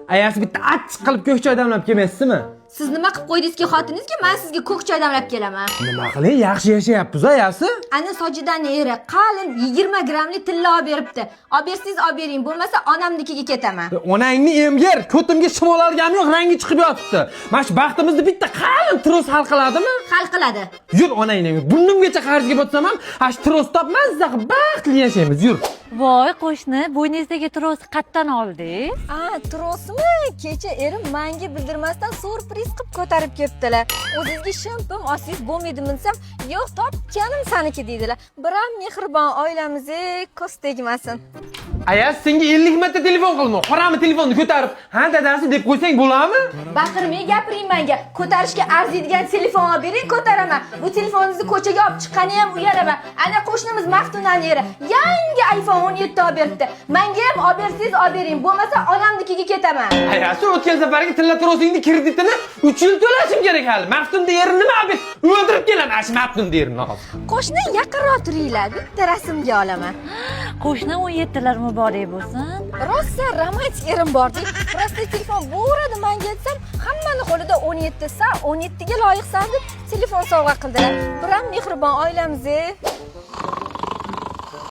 Ayasi, bitta achchiq qilib ko'k choy damlab kelmaysizmi? Siz nima qilib qo'ydingizki xotiningizga, man sizga ko'k choy damlab kelaman? Nima qiling, yaxshi yashayapmiz, ayasi. Ana Sojidani eri qalin 20 grammli tilla olib beribdi. Olib bersangiz olib bering, bo'lmasa onamnikiga ketaman. Onangni emger, ko'timga shimol olganim yo'q, rangi chiqib yotibdi. Mana shu baxtimizni bitta qalin tros hal qiladimi? Hal qiladi. Yur, onangni emger. Burnimgacha qarzga botsam ham, ana shu tros top, mazza qilib baxtli yashaymiz, yur. Voy qo'shni, bo'yningizdagi tros qayerdan oldingiz? A, trosmi? Kecha erim menga bildirmasdan syurpriz qilib ko'tarib kelibdilar. O'zizga shim-pim olsangiz bo'lmaydimi desam, yo'q, topganim saniki deydilar. Biram mehribon oilamiz, ko'z tegmasin. Ayasi, senga 50 marta telefon qilma. Qorami telefonni ko'tarib, "Ha, dadasi" deb qo'ysang bo'ladimi? Baqirmay gapiring menga. Ko'tarishga arziydigan telefon olib bering, ko'taraman. Bu telefoningizni ko'chaga olib chiqqani ham uyalaman. Ana qo'shnimiz Maftunani eri yangi iPhone 17 olib beribdi. Menga ham olib bersangiz olib bering, bo'lmasa onamnikiga ketaman. Ayasi, o'tgan safargi tilla trosingni kreditini 3 yil to'lashim kerak hali. Maftunni eri nima olib o'ldirib kelaman, ana shu Maftunni erini hozir. Qo'shni, yaqinroq turinglar, bitta rasmga olaman. Qo'shni, 17lar muborak bo'lsin. Rosa romantik erim bor deb, просто telefon bo'radi menga desam, hammani qo'lida 17, san 17 ga loyiqsan deb telefon sovg'a qildilar. Biram mehribon oilamiz.